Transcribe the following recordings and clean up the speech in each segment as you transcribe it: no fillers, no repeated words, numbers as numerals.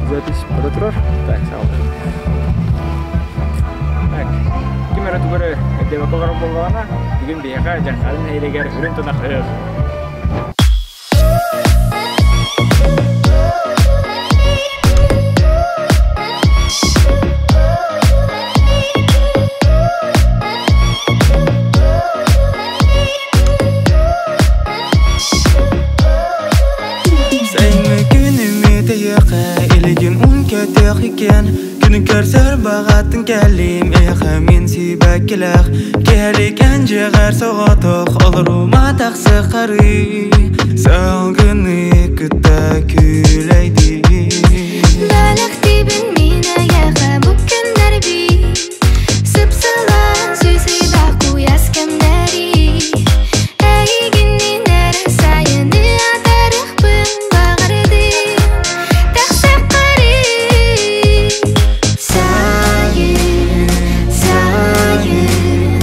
Запись бара турар. Так, саҕалыыр. Так, ким эрэ тугу эрэ өйдөөбөккө олорор буоллаҕына, бүгүн биһиэхэ Дьархаалын нэһилиэгэр үрүҥ тунах ыһыах. Сайыҥҥы күнүмү тэйиэхэ илигин ун көтөх иккен Күнү көрсөр баҕатын кэллим эйэхэ мин сибэккилээх Киһэлик эн дьиэҕэр соҕотох олорума тахсы харыы Салгыны кытта күүлэйдии Бэлэхтиибин мин эйэхэ бу күннэрбин Сып-сылаан сүүсүйбэх куйаас кэмнэри Эйигиннин эрэ сайыны атарыахпын баҕардым Тахсаххарый Сайын, сайын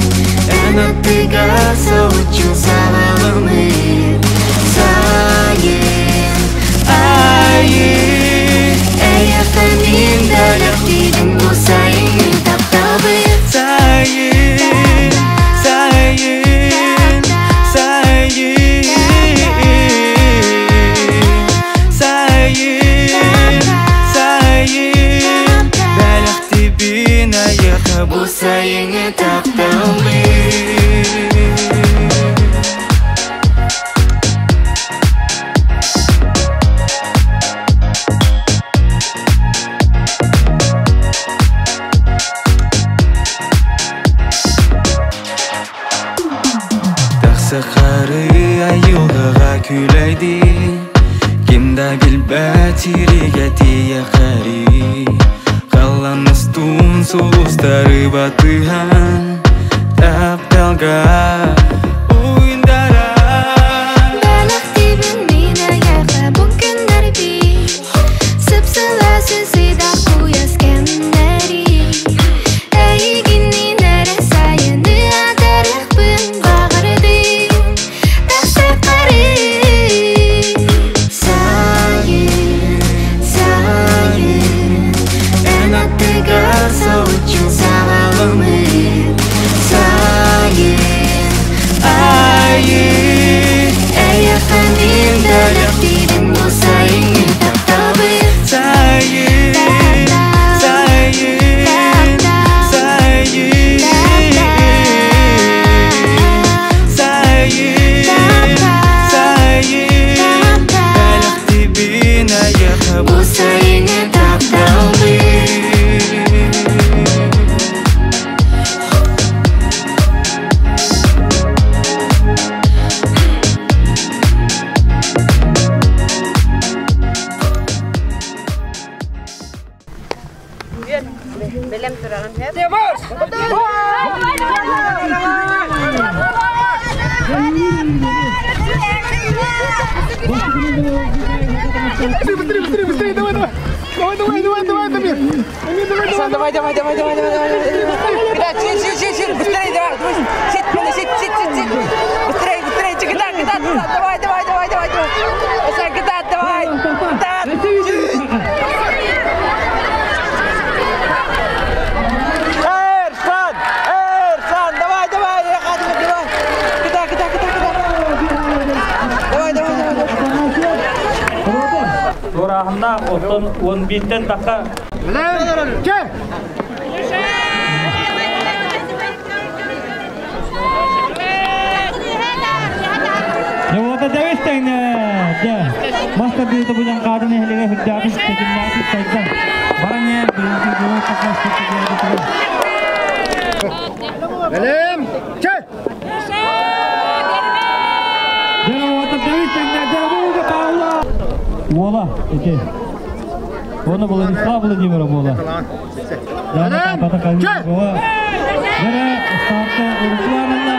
Эн аттыгар соһуччу саҕаламмыт Сайын айы Эйэхэ мин бэлэхтиибин бу сайыны тапталбын Сайын, сайын, сайын, сайын, сайын Бэлэхтиибин айыха бу сайыны тапталбын Тахса хары айылғаға күләйді Ким да билбэт сиригэ тиийэ хари Халлан устун сулустары батыһан Тапталга уйдаран Бэлэхтиибин мин эйэхэ бу күннэрбин Сып-сылаас сыдах куйаас кэмнэри Эйигиннин эрэ сайыны атарыахпын баҕардым Тахсаххарый Сайын, сайын Эн аттыгар соһуччу саҕаламмыт Сайын айы Эйэхэ мин бэлэхтиибин бу сайыны тапталбын Сайын, сайын, сайын, сайын, сайын Бэлэхтиибин айыха бу Бу сайыны тапталбын Бэлэм тураҕын Быстрее, быстрее, быстрее, быстрее, давай, давай. Давай, давай, давай, давай, Дамир. Дамир, давай, давай. Давай, давай, давай, давай, давай, давай. Кидай, чир, чир, чир, чир, быстрее, давай, давай. Сит, сит, сит, сит, сит. Быстрее, быстрее, кидай, кидай, давай, давай, давай, давай, давай. Асан, кидай, давай. Кидай. Эрсан, Эрсан, давай, давай, я хочу, давай. Кидай, кидай, кидай, кидай. Давай, давай, давай, давай. Туорааһыннаах оттон 11-тэн тахха Чэ! Дьэ, Дэвис тэҥнэ. Дьэ, мас тардыыта бу Дьаҥхаады нэһилиэгэ сүрдээҕин тэтимнээхтик сайдан баран иһэр быйылгы дьоруой сакаастык Бэлэм! Чэ! Дьэ, уота Дэвис тэҥнэ. Дьэ, бууга Павла! Уола, ити. Оны Владислав Владимиров буола. Бэлэм! Чэ! Дьэ, старты Руслановна.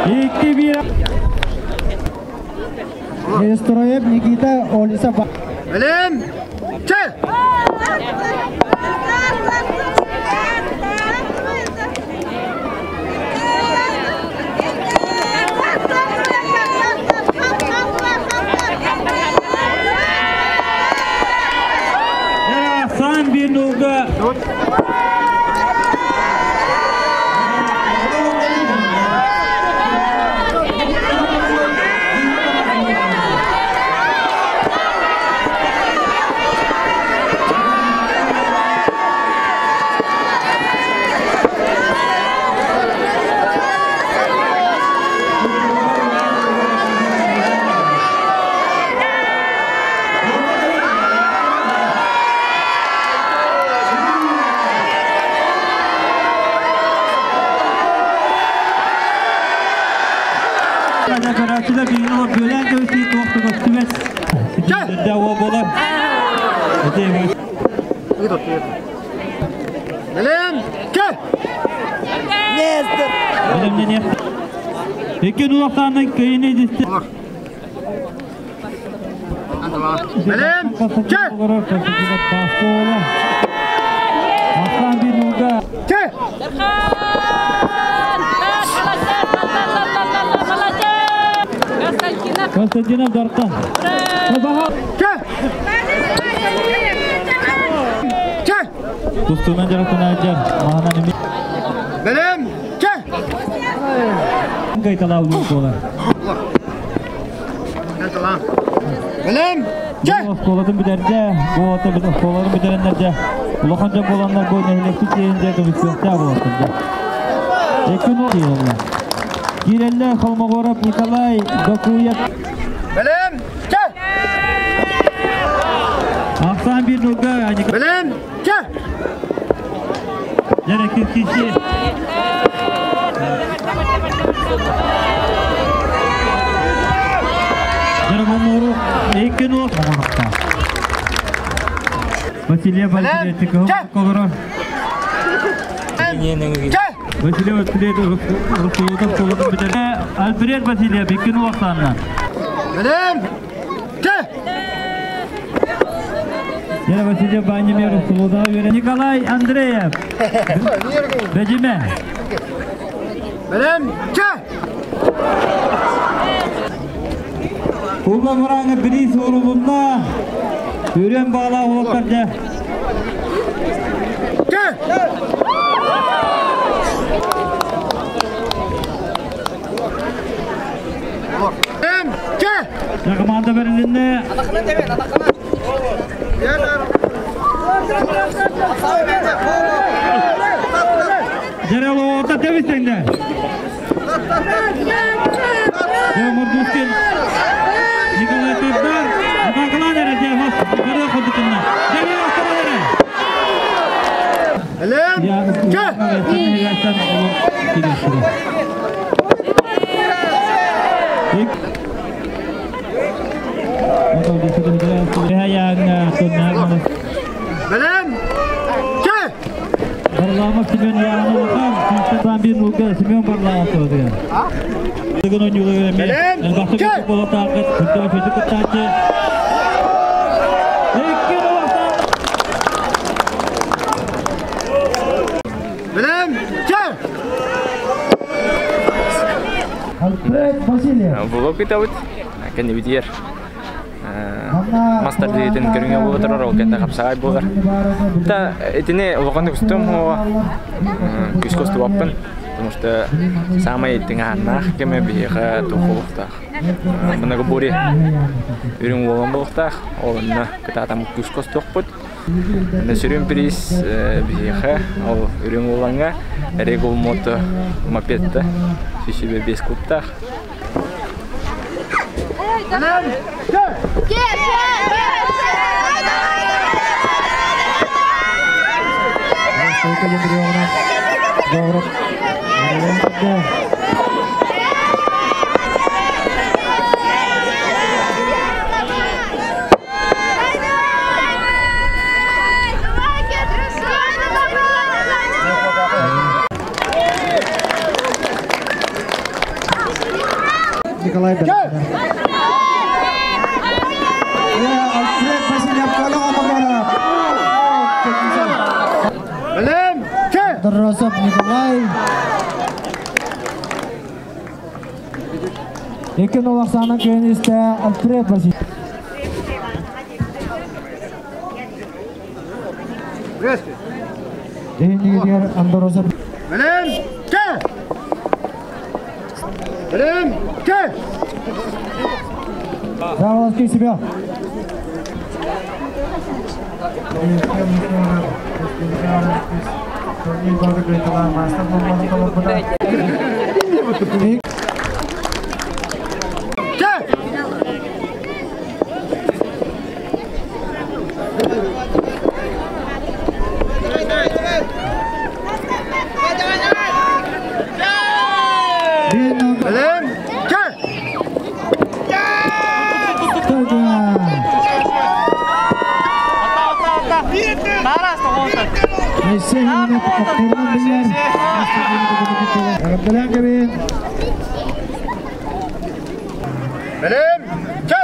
2-1. Строев Никита Олиса Бэлэм! Чэ! нурга. Көрөөччүлэр биһиги олор бүөлээн кэбистии туох да көстүбэт. Итиннэрдээх уол буолар. Ити Бэлэм! Кэ! Бэлэмнэниэх. Икки улаханнык кыйыны идисти. Бэлэм! Кэ! Ахсан bir nurga. Кэ! Константинов Дархан. Кэ! Кэ! Тустуунан дьарыктанааччы маһынан эми Бэлэм! Кэ! кайталаабы буолар. Бэлэм! Кэ! Оскуолатын бүтэрдэ, бу ата бит оскуоларын бүтэрэннэрдэ улахан дьон буоланнар бу нэһилиэкпит тиэйинде көмүскүөхтээх буолаттар. Эккин киирэллэр. Киирэллэр Холмогоров Николай Докуев. Бэлэм! Кэ! Ахсан bir nurga Бэлэм! Кэ! Дәреккин киши. Жаргомору эккин уох оңорукта. Василий Васильевич Колоро. Кэ! Василий Васильевич Русулутов Колоро битер. Альфред Васильев иккин уохтанна. Бэлэм! Кэ! Яна Васильев Банемир Русулутова вере. Николай Андреев. Бежиме. Бэлэм! Кэ! Уга мураңы бири сурулунна. Үрен бала олоттар Кэ! Бэлэм! Кэ! Команда берилинне. Жерел орта тебистеңде. Мордускин. Николай Тардар. Николай Эре Көрө ходутунна. Жерел Эре. Бэлэм! Кэ! Бэлэм! Кэ! Барламов Семен Яновхан, Константин Нурга, Семен Барламов деген. Бүгін ойнуулар эми. Бэлэм! Элбахты Кэ! болот акыт, күттө физик кыттаачы. Икки улахан. Бэлэм! Кэ! Альфред Васильев. Булок битабыт, кенни битиер. Мастер диетин көрүңө боло турар, ол кенде капсагай болар. Та этине улахан күстөм хоо күс косту баппын, потому что самый тыңааннаах кеме биһиэхэ туохулуктаах. Мына бури үрүҥ уолан болуктаах, ол онно кытаатам күс костуохпут. Сүрүн приз биһиэхэ ол үрүҥ уоланга Регул мото мопедта сүсүбэ бес куттаах. Бэлэм! Кэ! Николай Бэлэм. Альфред Васильев Коломогоров. Бэлэм! Кэ! Доросов Николай. Икки улахсана көнүстэ Альфред Васильев. Дегенигер Андросов. Белем! Ке! Белем! Ке! Заволоски себя. Ке! Белем! Ке! Белем! Ке!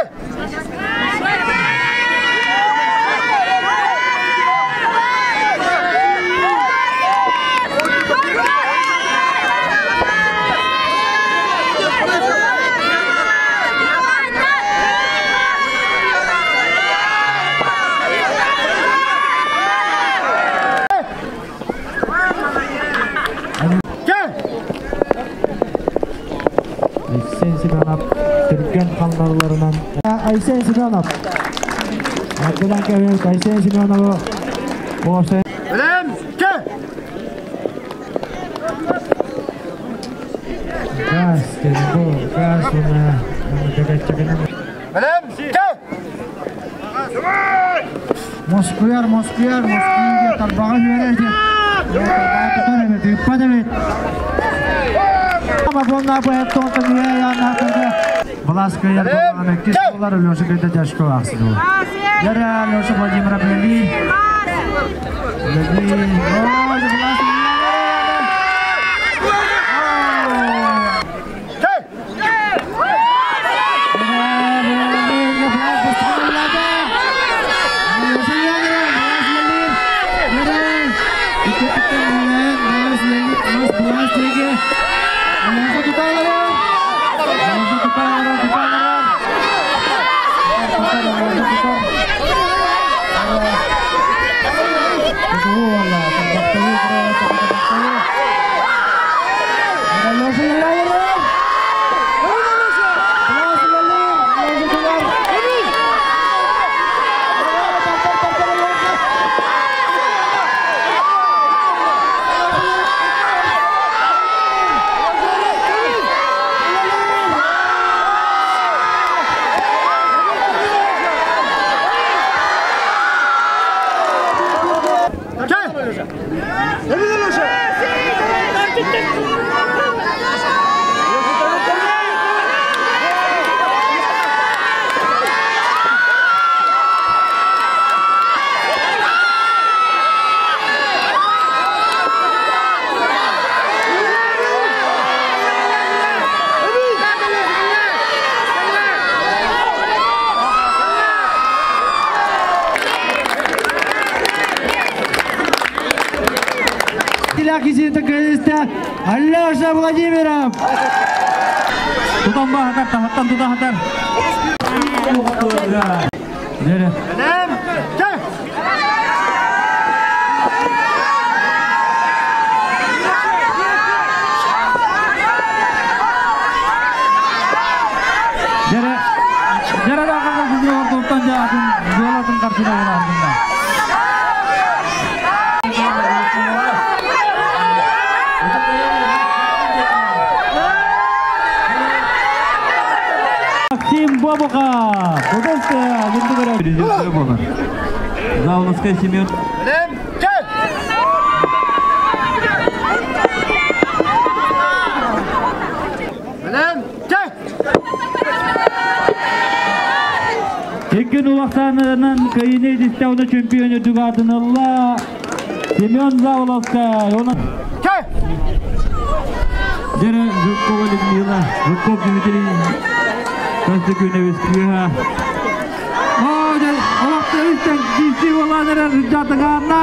Ке! Айсен Семенов Түрген ханларынан Айсен Семенов Аркадан кебет Айсен Семенову Осы Белем! Ке! Газ бу газ уна Белем! Ке! Москвер, Москвер, Москвер тарбаға жібереді. Леша Владимира Блели. Блели. Ке! Алеша Владимиров! Тутан бахатар, тахаттан тутахатар. Дere. Белем! Ке! Dere. Dere da kanka kızı ortadan jahatın, yolatın karşıda olardında. Максим Бобуха! Кудовская, Заволоцкая Семен. Белем! Ке! Белем! Ке! Икки улахтанынан кайыны дистауна чемпионы дугатынылла Семен Заволоцкая. Она Ке! Дере Жукова Людмила, Жуков Дмитрий, Константинович Кюха. О, Олақтан дисти оладыр жатығанна.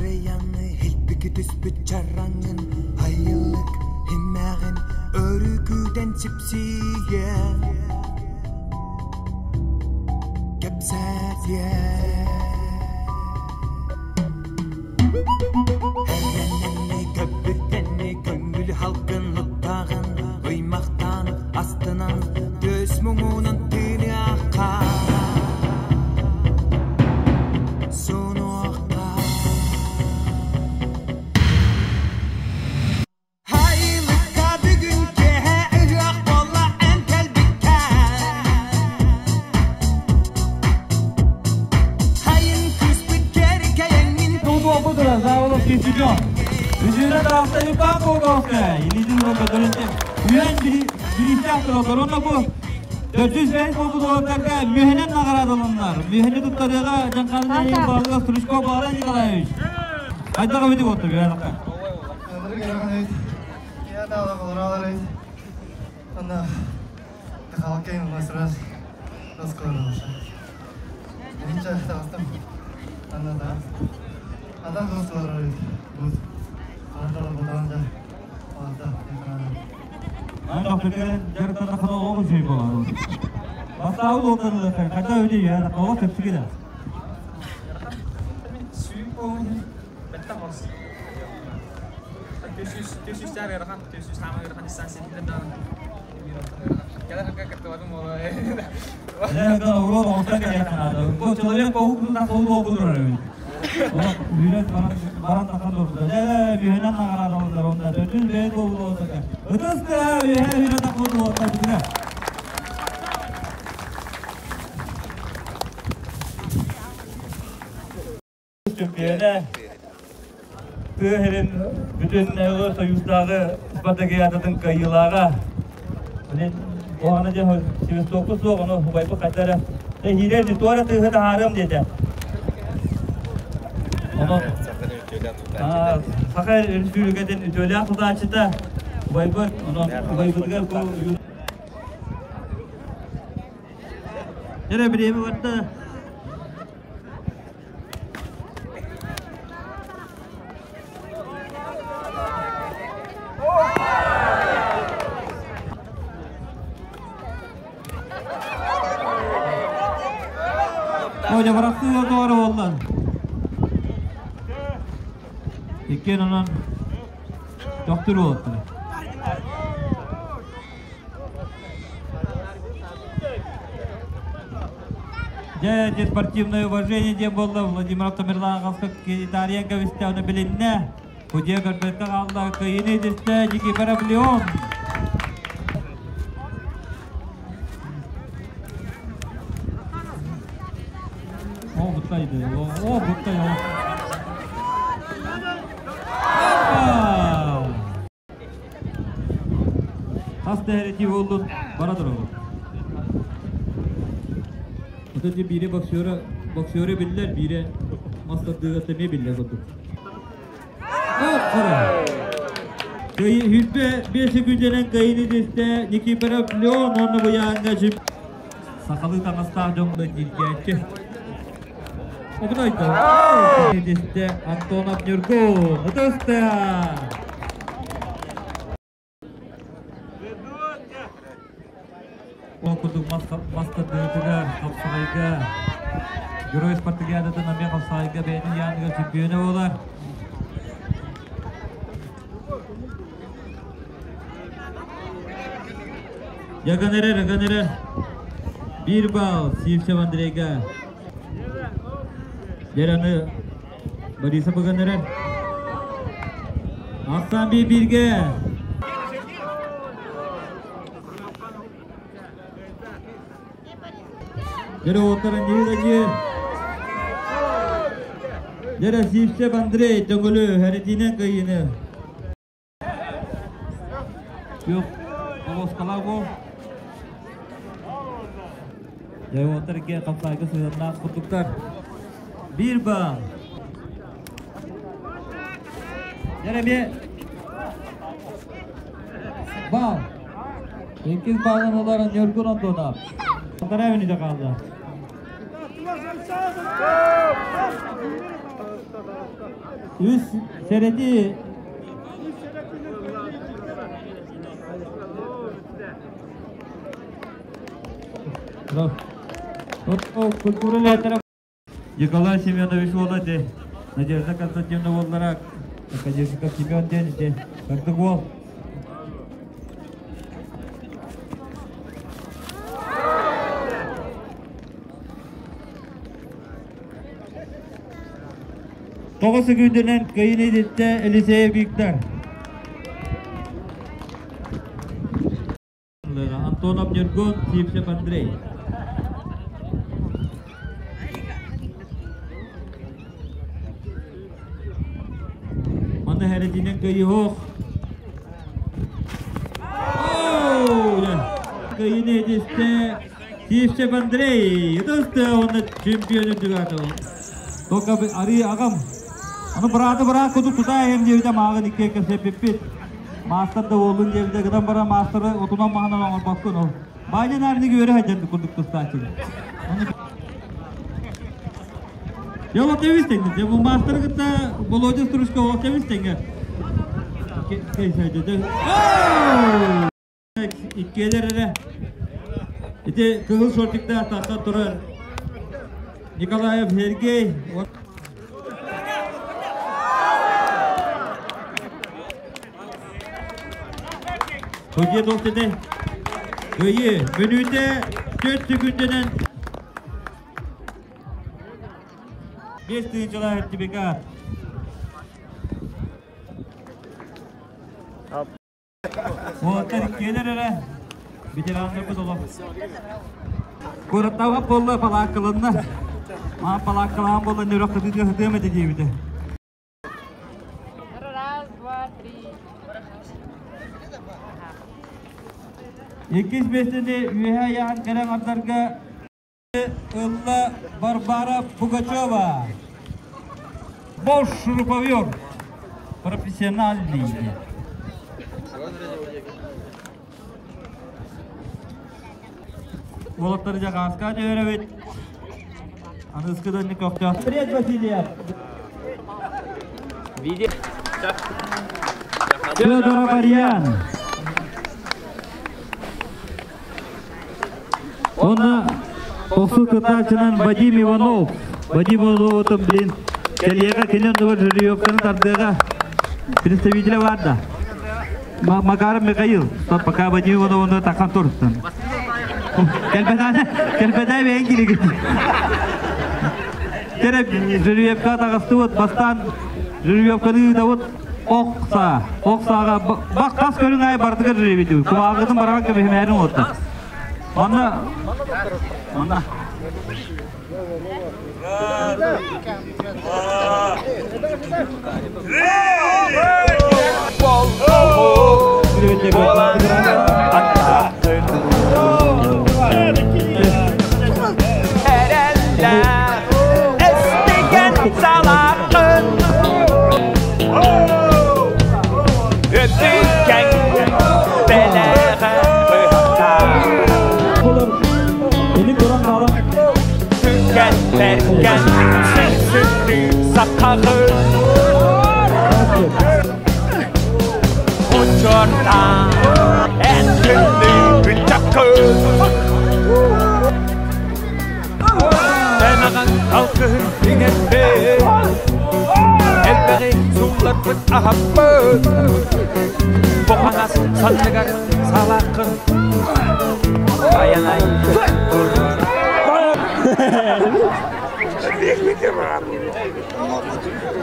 Харыйаны илбики түспүт чараҥын, айылык имэҕин өрүкүтэн сипсийэ кэпсэтиэ. Эрэнэнни көбүтэнни көҥүл халгын луттаҕын ыймахтаан астынан төс муҥунан тыыныахха сунуохха. Айылыкка бүгүн киэһэ ыһыах буолла эн кэлбиккэ. Хайын кыыспыт кэрикэйэҥҥин Тугу Заволовский чемпион. Үсүнэ таахта Иван Коговскай. Илиитин ура көтөрүнтэ. Үйэн биристээх тураллар. Онно бу 405 болбут уолаттарга мүһэнэн наҕараадаланнар. Мүһэни туттарыыга Дьаҥхааны нэһилиэгин баһылыга Стручков Баҕарай Николаевич. Хайдах эбитик отто бүһэнэххэ? Бастаабыт уолтарылыахха хайдах эбитий үһэнэххэ олох чэпчэки да. Чөмпүйэнэ тыа сирин бүтүн Союзтааҕы спартакиадатын кыайыылааҕа. Оҕаны дьэ свистокку суох, ону убайбыт хайда эрэ тэһиирэ туора тыаһы таһаарыам диэтэ. Онон Саха Өрөспүүбүлүкэтин үтүөлээх тутааччыта убайбыт, онон убайбытыгар бу Дьэ, бириэмэ барда. Оля бырахтыы туора буолла. Иккиэн онон тохтур буолуттар. Дьэ, ити спортивное уважение диэн буолла. Владимир Тамерлановка Китаренко вистэ билиннэ. Судья көрбөккө хаалла. Кыайыыны итистэ Никифоров Леон. О, буттайды. О, буттай. Хас дэһэрэтии буоллун бара турабыт. Отон биире боксера, боксеры биллэр, биире мас тардыыга эмиэ биллэр курдук. Хүрбэ 5 секунденэн кыайыны дистэ Никифоров Леон уонна Буяҥҥа сахалыы таҥастаах дьон дииргээччи. Обунайда. Дистэ Антонов Ньургун. Ытыста! Ол курдук мас тардыытыгар, хапсаҕайга, Герой спартакиадатын эмиэ хапсаҕайга бэйэтин яаныгар чемпиона буолар. Яган эрэр, яган эрэр. Биир балл Сивцев Андрейга. Дьэр аны Борисов ыган эрэр. Ахсан биир бииргэ. Дьэр уоттар анньыы анньыы. Дьэр Сивцев Андрей Төҥүлү Хэритинэн кыайыыны. Күөх полоскалаах буол. Дьэ уоттар икки хапсаайга сыһыаннаах курдуктар. Биир баал. Дьэр эмиэ баал. Иккис баалын ылар Ньургун Антонов. Полтора минута хаалла. Үс сэрэти Культура летера Николай Семенович уола де Надежда Константиновна уоллара Академика Семен ден де Кырдык уол. Тоҕус секундунан кыайын идиттэ Елисеев Виктор. Антонов Ньургун, Сивцев Андрей. Манна хэрэтинэн кыайыһох. Кыайыны этистэ Сивцев Андрей. Ытысты уонна чемпион үрдүгата. Только арыы аҕам. Аны бырааты быраат кудук тута эһэм диэбитэ мааҕын икки кэпсэппиппит. Маастар да буоллун диэбитэ гынан баран маастары отунан маһынан оҥорбоккун ол. Баанньа нарник үөрэ сылдьан курдук тустааччы. Дьэ ол тэбис тэҥҥэ. Дьэ бу маастары кытта Володя Стручко ол тэбис тэҥҥэ. Иккиэлэр эрэ. Ити кыһыл шортиктаах тахсан турар Николаев Сергей. Судья туох деді? Кыайыы мүнүүтэ 4 секундынан 5 тыһыынчалаах сертификат. Уолаттар иккиэлэр эрэ ветераннарбыт олох. Куораттааҕа буолла палааккаланна. Маа палааккалаан буолла нөрөх кытыытыга сытыам этэ диэбитэ. Раз, два, три. Иккис миэстэни үөһэ ыйаан кэлэн ардарга ылла Варвара Пугачева. Бош шуруповерт. Профессиональный. Уолаттар дьэ гааска түһэрэбит. Аныскыдан көхтөөх. Привет, Васильев! Види. Федоров Ариан. Онна охсу кытааччынан Вадим Иванов. Вадим Иванов блин, кэлиэҕэ кини оннугар жеребьевканы тардыаҕа представителя бар да. Макаров Михаил, пока Вадим Ивановны тахан турстун. Кэлбэтэ бэйэн килигит. Тереп жеребьевка таҕыстыбыт, бастаан жеребьевканы ыытабыт ох саа. Ох сааҕа бак хас көрүҥ аайы барытыгар жеребьевтибит. Кумааҕытын бараҕан көмүһүмээрин уотта. Онно онно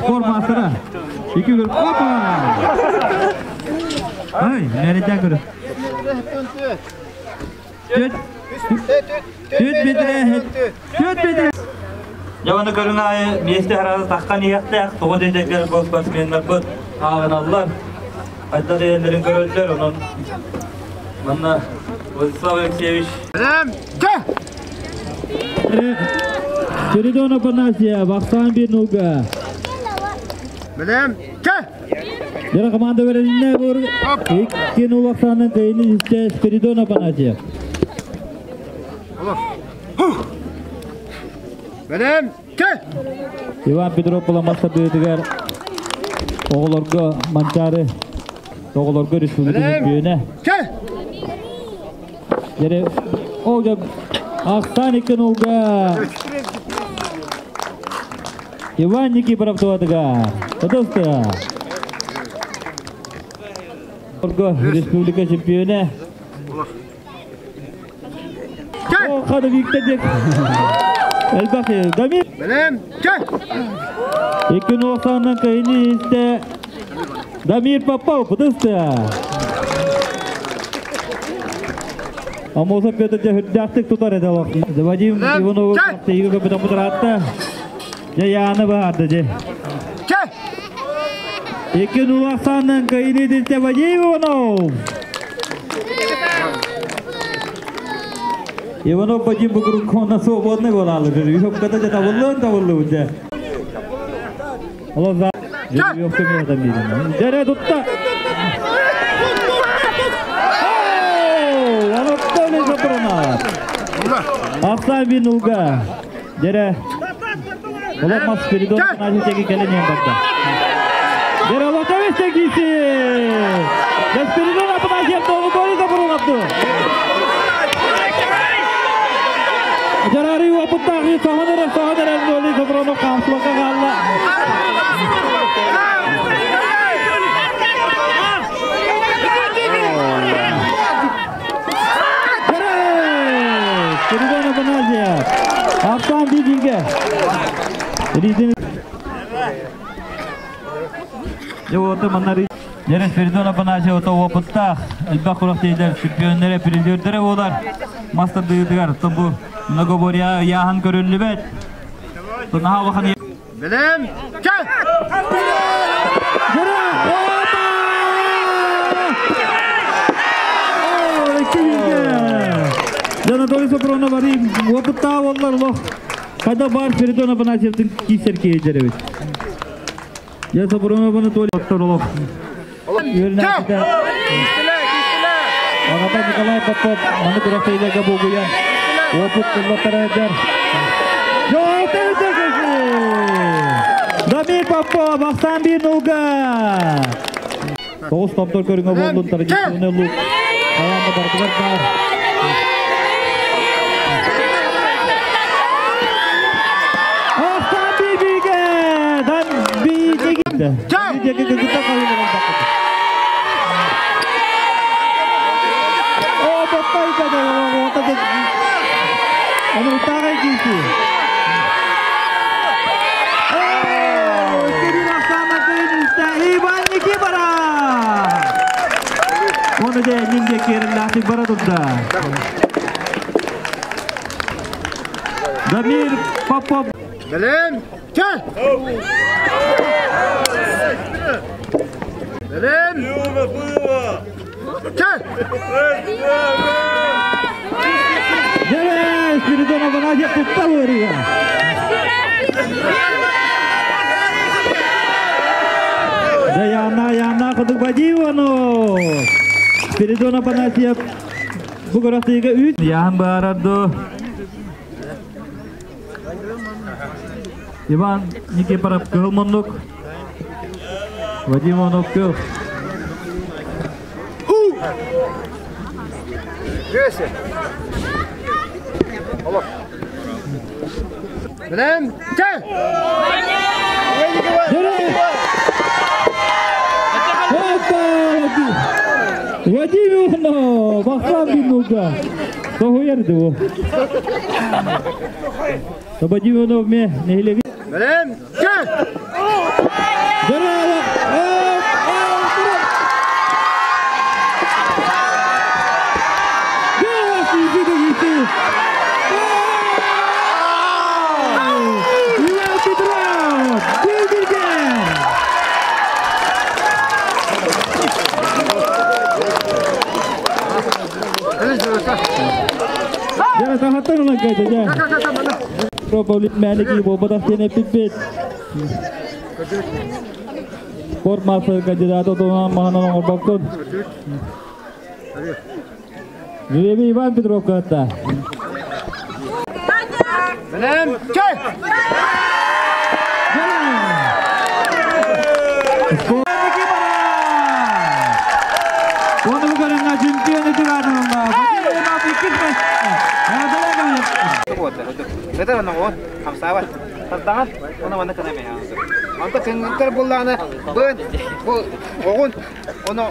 Формасыра. Iki gol. Опа! Ай, нәрәдә көрө. Төт. Төт метре. Төт метре. Яваны көрүн айы месте харалы таққан иәқтәқ, тоғы дедекер бұл спортсменлер бұд ағыналар. Айдар елдерін көрөлдер, onun Манна Владислав Алексеевич. Спиридон Афанасьев, Ахсан Бинуга. Білем, ке! Жара команда берилине бур 2-0 Ахсанын кыйыны исте Спиридон Афанасьев. Білем, ке! Иван Петров буламаста бүйүтүгер. Оҕолорго Манчаары оҕолорго республика чөмпүйүөнэ. Дьэрэ ол дьэ Ахсан икки нулга Иван Никифоров туһатыгар. Ытыста. Республика чемпионэ. О, хады Виктор дек. Элбэх Дамир. Белем. Чэ. 2-0 кайыны исте Дамир Попов ытыста. Амосов Петр дьэ тутар эдэ олох. Вадим Иванов тейгі көпі тамытыратта. Дьэ яаны баарды дьэ. 2-0 кайыны исте Вадим Иванов. Иванов Вадим бүгүр на свободный болалы. Юхоп ката жата боллын табылды үдэ. Ола за. Юхоп көмө адам бирин. Дере тутта. Анатолий Сапронов. Ахсан бин улга. Дере. Олар мас Спиридон Афанасьевичеги келенен барды. Дере Лотович тегиси. Спиридон Афанасьев Анатолий Сапроновду. Жарари опыттағы сағаныр сағаныр Анатолий Сапронов қамсылыққа қалды. Спиридон Афанасьев. Ахсан Бигинге. Ридин. Жауаты маннары. Дере Спиридон Афанасьев ото опыттақ. Элбэх курах дейдер чемпионнere призердere болар. Мастер дыгыдыгар. Тобу многоборья яхан көрүлүбет. Тунаха бахан. Белем. Чэ. Анатолий Сапронов ари опытта боллар лох. Кайда бар Спиридон Афанасьевтин кисер кейдеребит. Я Сапронов Анатолий Лох. Агата Николай Попов, маны курахтайларга бугуян. Опыт кыллаттар. Дамир Попов, Ахсан бир нулга. Тоғыз топтор көрүңө болдун традиционный лук. Аянда бардыгар бар. Ахсан бибиге! Дан бибиге! Бибиге кыгыта кайылган бакыт. О, баттай да, отады. Аны утагай кийси. Иван Никифоров! Оны де нинде керілләсік бара тұрды. Дамир Попов. Белем. Чэ. Белем. Чэ. Дере, Спиридон Афанасьев тұтта өріге. Яна, яна, құдық Вадимовну. Спиридон Афанасьев бүгірақтыға үт. Яхан барады. Иван Никифоров кыл. Вадим Иванов кыл. Белем. Чэ. Опа! Вадим Иванов! Бахсан Бинуга! Того ерді о. Вадим Иванов ме нехилеги. Белем. Чэ. Дере! Иван Петров! Бибиге! Jara tahattan ulang kaja ja. Probably maniki bobatah tiene pit-pit. Sport master kandidato to mahanong orbakton. Жребий Иван Петров катта. Белем. Чэ. Ытар онно оҕун хамсаабат. Тардаҕын уонна манна кына эмиэ. Онто кыҥҥыттар буоллаҕына быан бу оҕун ону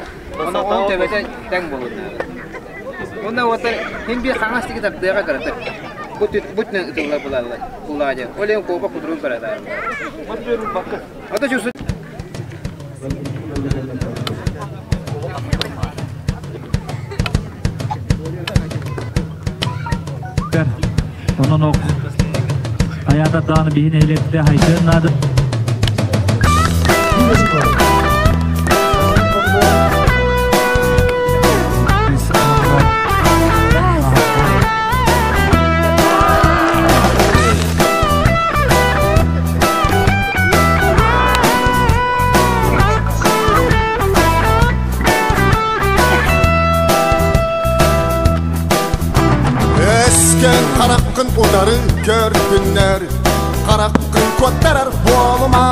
ону оҕун төбөтө тэҥ буолуон наада. Уонна уоттар хин биир хаҥас диэки тардыаҕа кыратык. Бу бу түнэн ытыллар булаллар буллаҕа диэн. Ол иһин куопа кудуруун баратаар. Ото чусу Онон ох хайаата даҕаны биһи нэһилиэкпитэ хайдыан наада. Өскөн хараххын утары көрдүннэр, хараххын куоттарар буолума.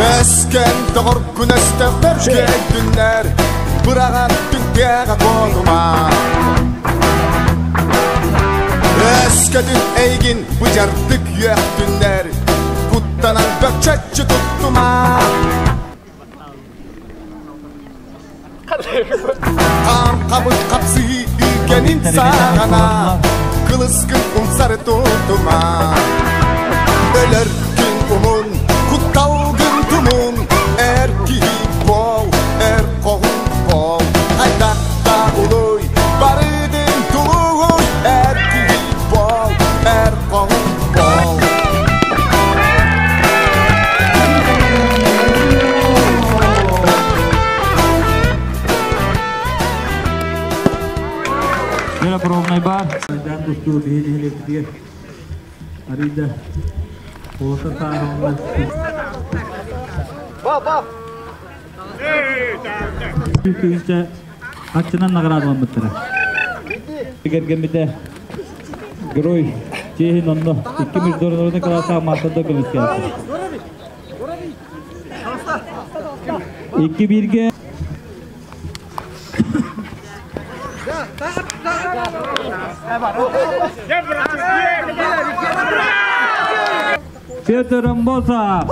Өскөн доҕоргун өстөөхтөр көрдүннэр, быраҕар түнтээҕэ буолума. Өскөтүн эйгин быдьардык үөхтүннэр, куттанан бөкчөччү туттума. Хаам хабын хапсыһыы үүкэнин саҕана, кылыскын умсары тутума. Өлөр күн умун, кутталгын тумун, эр киһи буол, эр хоһун буол. Хайдах да улуй, барытын тулуй, эр киһи буол, эр хоһун буол. Вера пробный бар. Майдан тустуу биһи нэһилиэкпитигэр арыйда. Олоса сааһыллар. Күнчэ хаччынан наҕараадаламмыттара. Кэргэммитэ Герой чиэһин онно икки международный класса маастарда көмүскээбитэ. Икки бииргэ Петр Амбосов!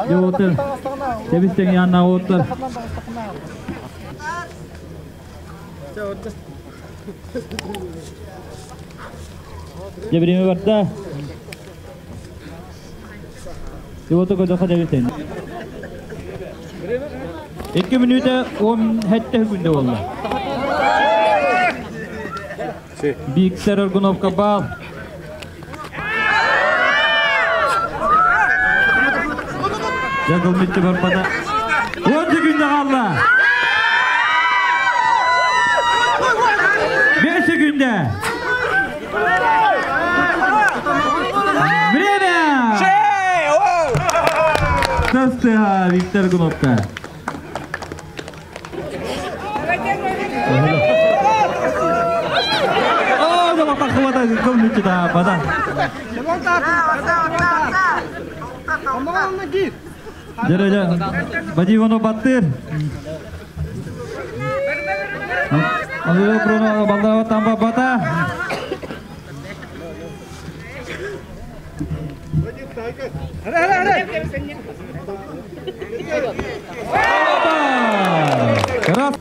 Дьоҕутар, тэбис-тэҥ Яна уоттар. Дьэ, время барда. Дьоҕута көтөхө тэбис-тэҥ. Икки мүнүүтэ он хэттэ күндэ буолла. Виктор Аргуновка баал. Дьэ, кылмытты барбата. 10 секунда хаалла. 5 секунда. Время! Тастыга Виктор Аргуновка. Бадивону баттыр. Балдава бата. Раз.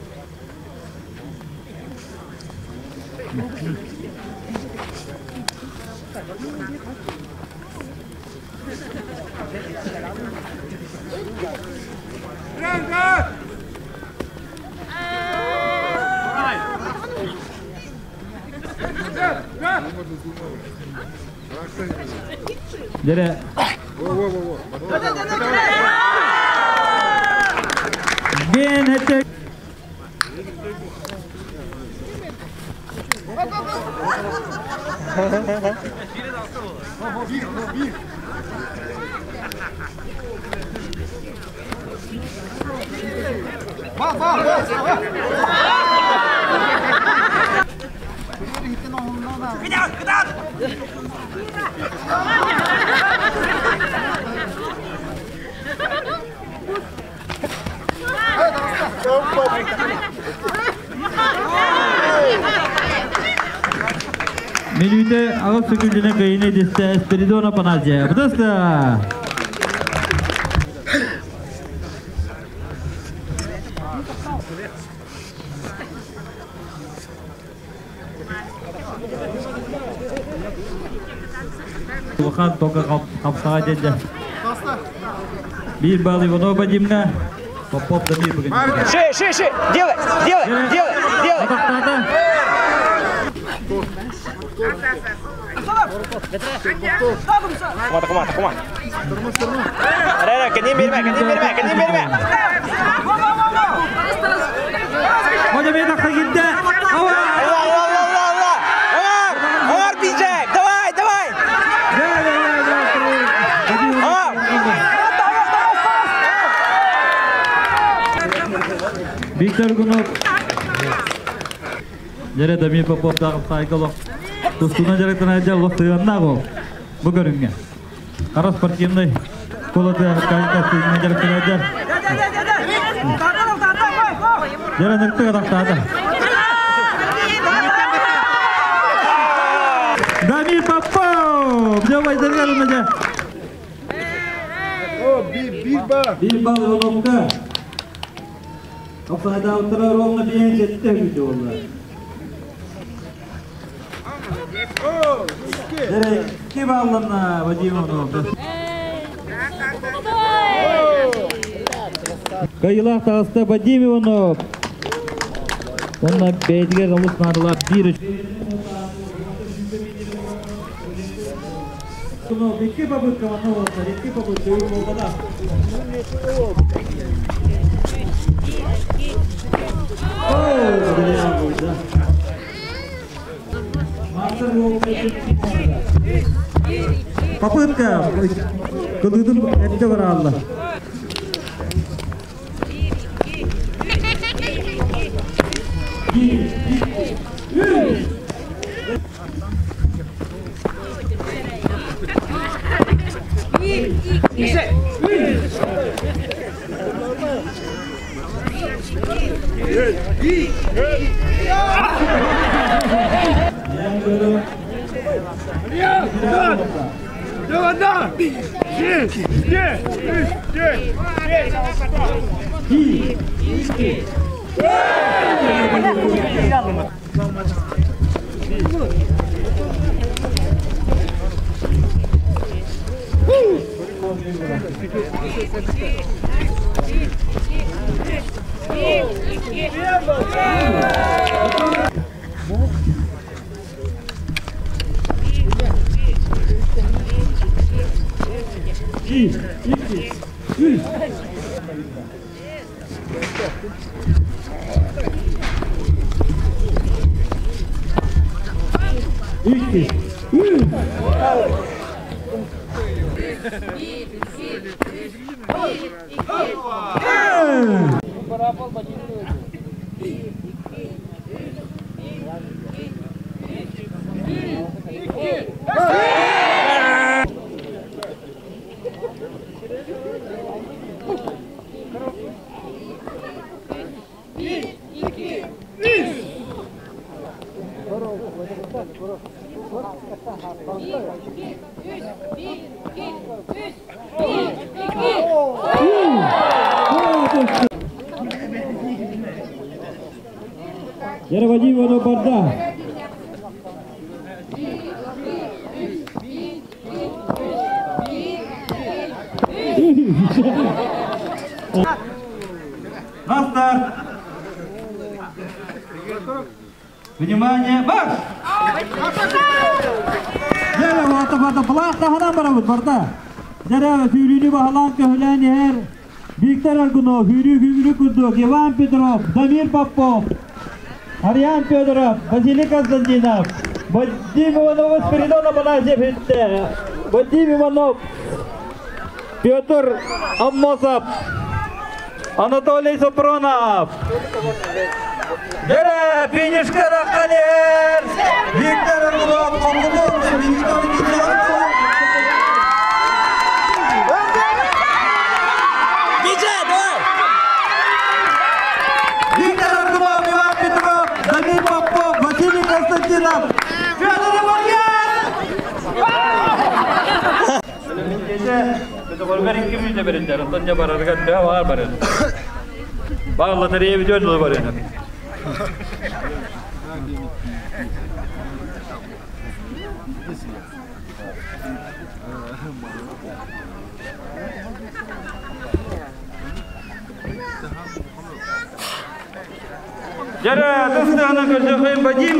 Дере. Бен этек. Мүнүүтэ аҕыс сөкүүндэнэн кыайыыны ситистэ Спиридон Афанасьев. Бытыста! Улахан тока хапсаҕа дьэ. Биир балл Иванов Вадимҥа, Попов Дамир бүгүн. Ши, ши, ши, делай, делай, делай, делай. Атахтаата. Кума, кума, кума. Ара, ара, кэннин биэримэ, кэннин биэримэ, кэннин биэримэ. Ходя бэйэ тахса киирдэ. Ава! Алла, алла, алла, алла, алла. Омар, Омар Биджек, давай, давай. Омар. Виктор Гунов. Дьэрэ Дамир Попов даҕы олох тустуунан дьарыктанар дьэ олох тыыннаах ол бу көрүҥҥэ. Хара спортивный школата тустуунан дьарыктанар дьэ. Дьэрэ ныртык атахтаата. Дамир Попов! Дьэ байдарга дьэ. Биир балл Ивановка. Офсайдаабыттара ровно 5-7 мүнүүтэ буолла. Дьэ, икки балланна Вадим Иванов. Кыайыылаах таҕыста Вадим Иванов. Онно бэйэтигэр олус наадалаах биир Икки попытка манна буолар, икки попытка буолбатах. Попытка. Кылыытын эрдэ бараалла. Дьэ, Вадим Иванов барда. На старт! Внимание, марш! Дьэ, барда, барда, былаах таһынан барабыт, барда. Дьэ, сүүрүүнү баһылаан көһүлээн иһэр Виктор Аргунов, сүүрүү күүгүрүү курдук, Иван Петров, Дамир Попов, Ариан Федоров, Василий Константинов, Вадим Иванов, Спиридон Афанасьев үттэ, Вадим Иванов, Петр Аммосов, Анатолий Сопронов. Дьэ, финишка рахалер! Виктор Аргунов, Хонгунов, Виктор Виктор. Биджек, давай. Виктор Аргунов, Иван Петров, Дамир Попов, Василий Константинов, Федор Иванов! Миэстэ көтөҕөргөр 2 мүнүүтэ бэриллэр. Онтон дьэ барарыгар төһө баҕар барыан. Баҕар лотерея бүтүөр дылы барыан. Дьэрэ, тыстыһана көрсөхөйүн Вадим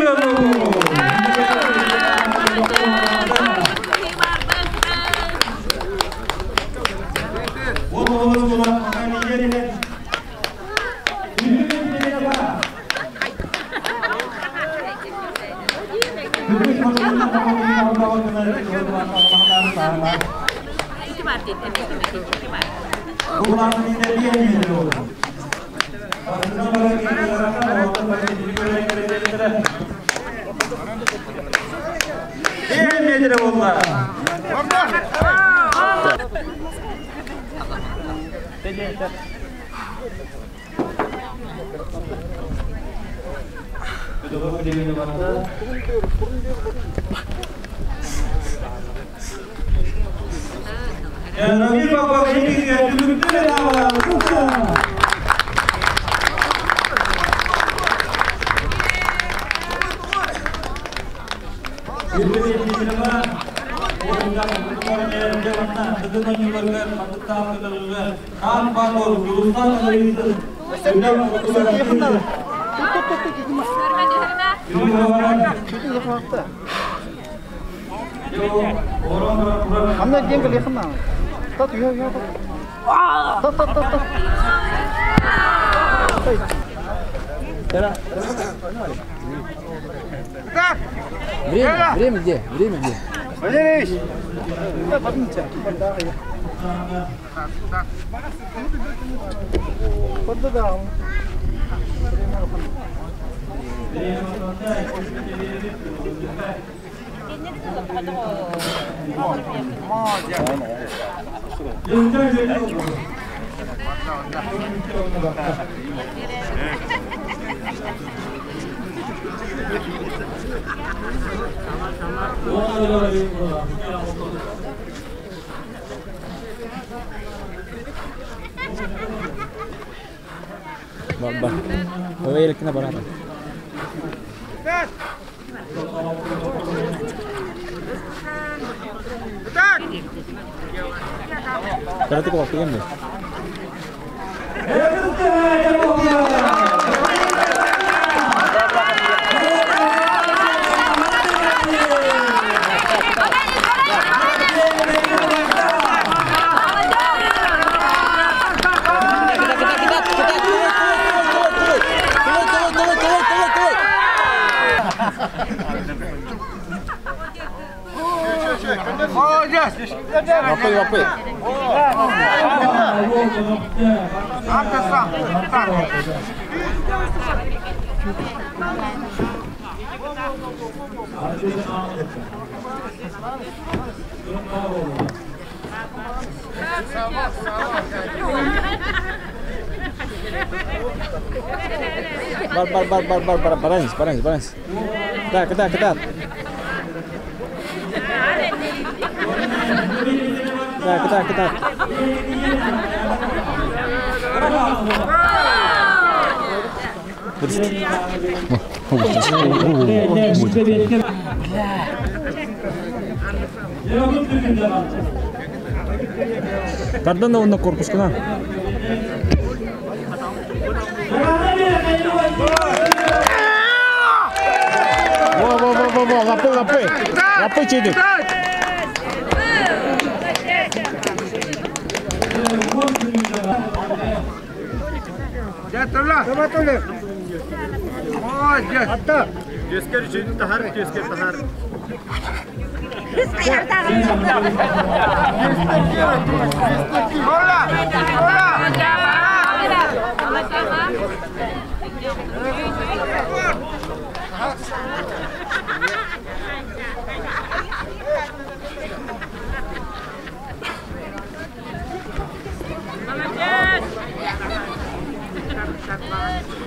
Время, время где? Время где? Валерьевич! Бар, бар. Ой, элеккине барата. Karate ko waktu deh. Лапы, лапы. Бар, бар, бар, бар, бар, бар, баранец, баранец, баранец. Так, так, так. Так, так, так. Тардан да онна корпускuna. Во, во, во, во, во, лапы, лапы. Лапы чидик.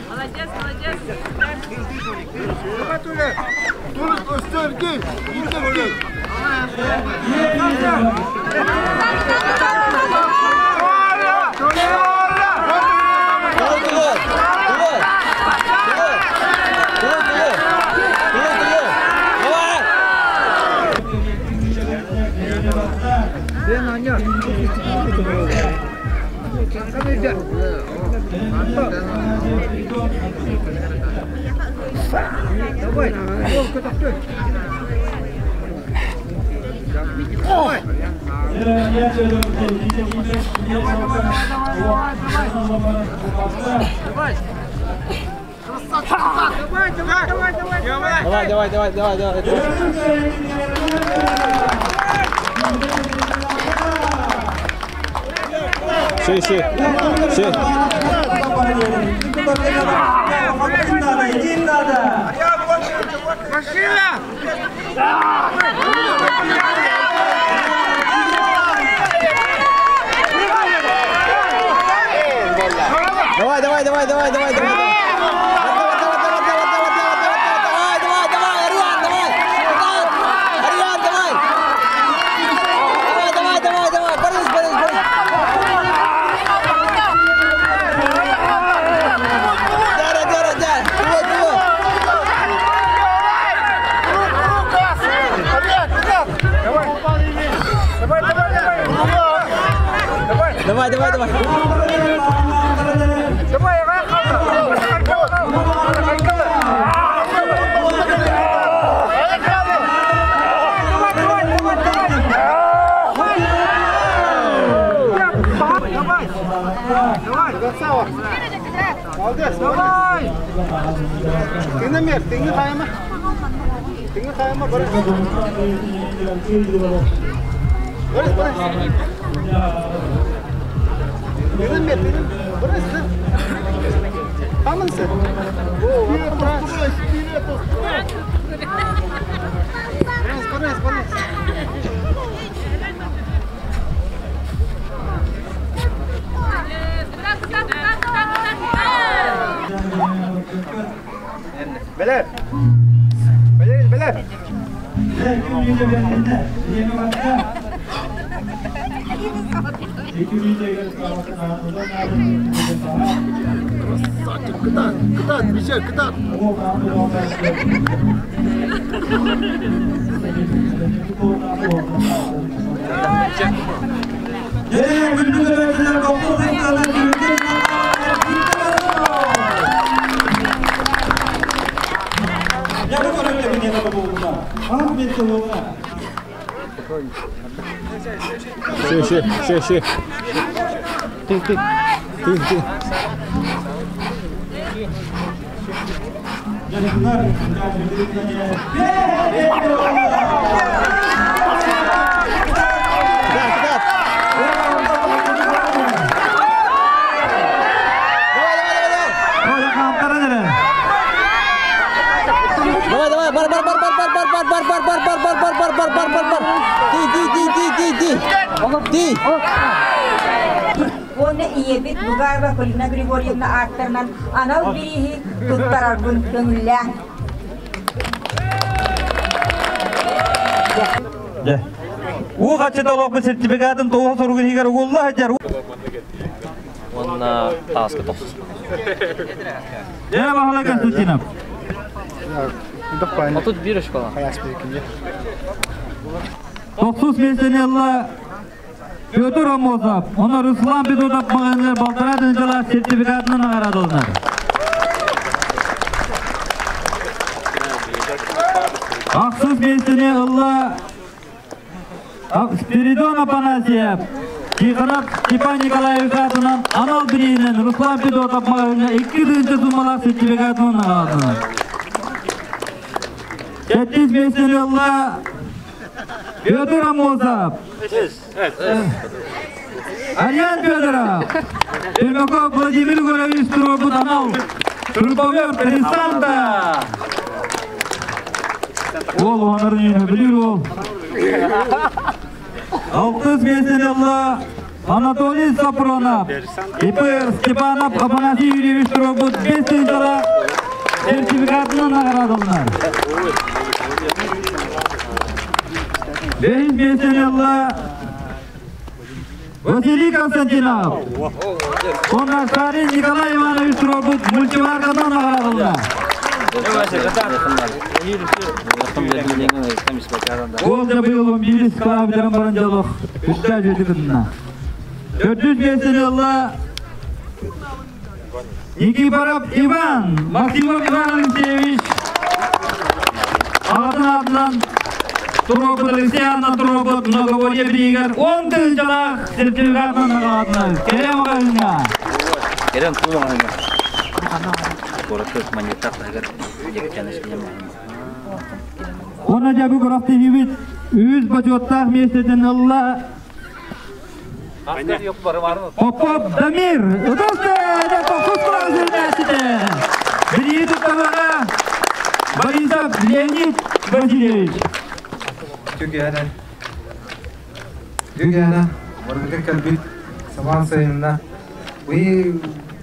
Молодец, молодец. Давай, давай, давай, давай, давай. Все, все, все. Давай, давай, давай, давай, давай, давай. Давай, давай, давай, Ариан, давай! Ариан, давай! Давай, давай, давай, давай! Борис, Борис, Борис! Дара, дара, дара! Вот, вот! Давай, давай, давай! Молодец, давай! Ты на мер, ты не хайма. Ты не хайма, Борис. Борис, Борис. Ты на мер, ты на Борис, ты. Хамансы. Борис, Борис, Борис. Белер! Белер, белер! Красавчик, куда, куда, бежать, куда? Все, все, все, все. Ты, ты, ты, ты. Да, да. Давай, давай, бар, бар, бар, бар, бар, бар, бар, бар, бар, бар, бар, бар, бар, бар, бар, бар, бар. Ти, ти, ти, ти, ти, ти. Ти. Оны иебит Бугаева Полина Григорьевна аттарынан анал бирихи туттарарбын көңүллә. У хачыта олоқпы сертификатын тоғы соругун хигер угулла хажар. Онна тааска тохсус. Я Бахалай Константинов. А тут бир школа. Тохсус месенелла Петр Амосов, оны Руслан Петутов мағанлар балтара дынжала сертификатынан ағарадылынар. Ақсыз месене Алла Спиридон Апанасьев, Тихонов Степан Николаевич атынан анал биринен Руслан Петутов мағанлар 2 дынжа суммалар сертификатынан ағарадылынар. Жетис месене Алла Петр Амосов, Ариан Федоров, Пермяков Владимир Горович Туробут анал, Турбовер Пересанта. Ол онырын білір ол. Алтыз месенелла Анатолий Сапронов, ИП Степанов Афанасий Юрьевич Туробут бесінші сертификатына наградылынар. Бейін бесенелла Василий Константинов, Онна Шарин Николай Иванович Туробут мультиваркадан наградылды. Ол да быйыл 11 километрын баран дьолох үстә жети кынна. Төрдүс миэстэни ылла Никифоров Иван, Максимов Иван Алексеевич аҕатын аатынан туруорбут Алексей аатынан туруорбут многоборье бириигэр 10 тыһыынчалаах сертификатынан наҕараадаланар. Кэрэ маҕаһыыҥҥа. Кэрэ туу маҕаһыыҥҥа. Куоракка манньыттаах таһыгар Уонна дьэ бу күрэхтэһиибит үс бочуоттаах миэстэтин ылла Попов Дамир, ытыс тохсус күрэхтэһиитэ. Билии тутталаҕа Борисов Леонид Васильевич. Түгэнэ. Түгэнэ, барытыгар кэлбит самаан сайынна. Быйыл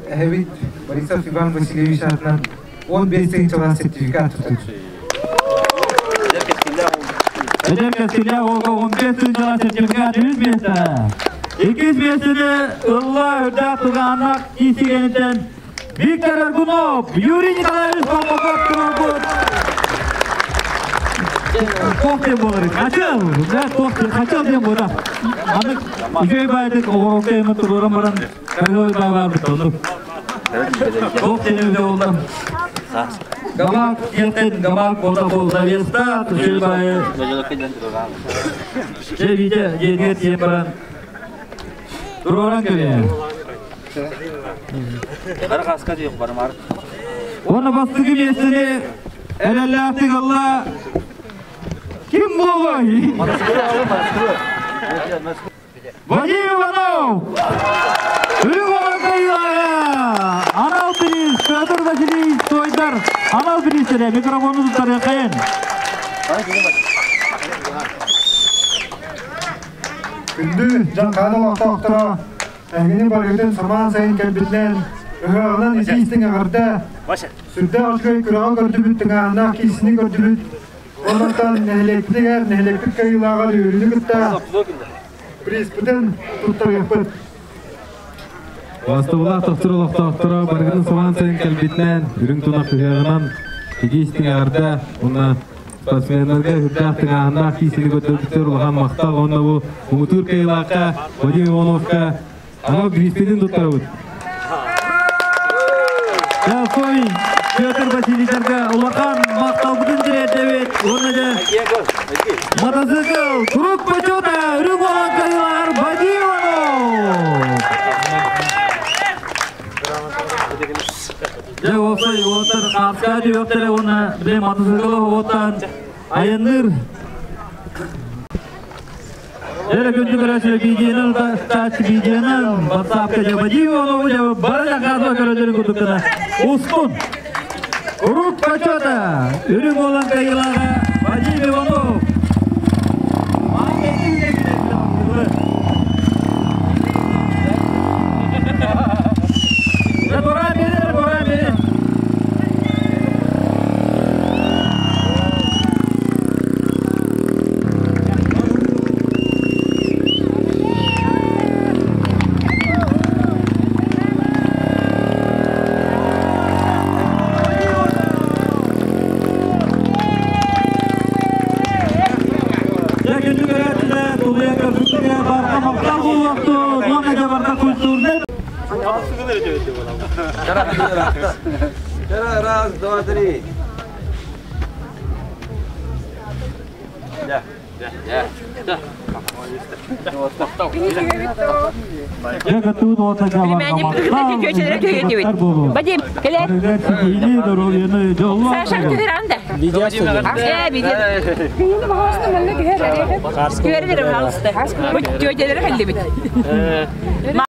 эһэбит Борисов Иван Васильевич аатынан 15 тыһыынчалаах сертификат тутар. Эдэр кэскиллээх уолга 15 тыһыынчалаах сертификат үс миэстэ. Иккис миэстэни ылла үрдээх тугааннах киисигэнитэн Виктор Аргунов, Юрий Николаевич Болмоков туруорбут. Туох диэн буолар? Хачыл! Да, туох хачыл диэн буолар. Аны үчүгэй баайдык оҕорокко эми туруоран баран каргой баа баарбыт оннук. Туох диэн үтэ буолла? Гамак диэнтэн гамак буолта буол завеста, үчүгэй баайы Дьэ, Витя, дьиэтигэр тиийэн баран туруоран кэбиһэр. Уонна бастакы миэстэни эрэллээхтик ылла ким буолуой? Вадим Иванов! Үрүҥ оҕо кыайыылааҕа! Анал бириис Петр Васильевич Тойдар анал бириистэрэ микрофону туттарыаххайын. Күндү дьаҥхааны олохтоохторо, эһигини барыгытын самаан сайын кэлбитинэн, ыһыаҕынан итии-истиҥ эҕэрдэ, сүрдээх үчүгэй күрэҕи көрдүбүт, тыҥааһыннаах киирсини көрдүбүт. Оннуттан нэһилиэкпитигэр, нэһилиэкпит кыайыылааҕар үөрүүнү кытта призпытын туттарыахпыт. Бастыбылаах тохтур олохтоохторо барыгытын самаан сайын кэлбитинэн, үрүҥ тунах ыһыаҕынан итии-истиҥ эҕэрдэ уонна спортсменнарга үрдээх тыҥааһыннаах киисини көрдөрбүттэр улахан махтал уонна бу муҥутуур кыайыылаахха Вадим Ивановка анал бирииспитин туттарабыт. Дьэ, Петр Васильевичка улахан махталбытын тириэрдэбит уонна дьэ мотоцикл круг почета үрүҥ уолан кыайыылааҕар Вадим Иванов! Дьэ, уопсай уолаттар хаапка түһүөхтэрэ уонна били мотоцикл оһуоттан айанныыр. Эрэ күндү көрөөччү видеонан тааччы видеонан WhatsApp-ка дьэ Вадим Иванову дьэ бары дьаҥхаатыга көрөллөрүн курдук гына устун. Круг почета үрүҥ уолан кыайыылааҕа Вадим Иванов. Раз, два, три. Вадим, кэлэ. Саша, түһэр анда. Видео. Түһэр, пожалуйста. Түһэр, кэллибит.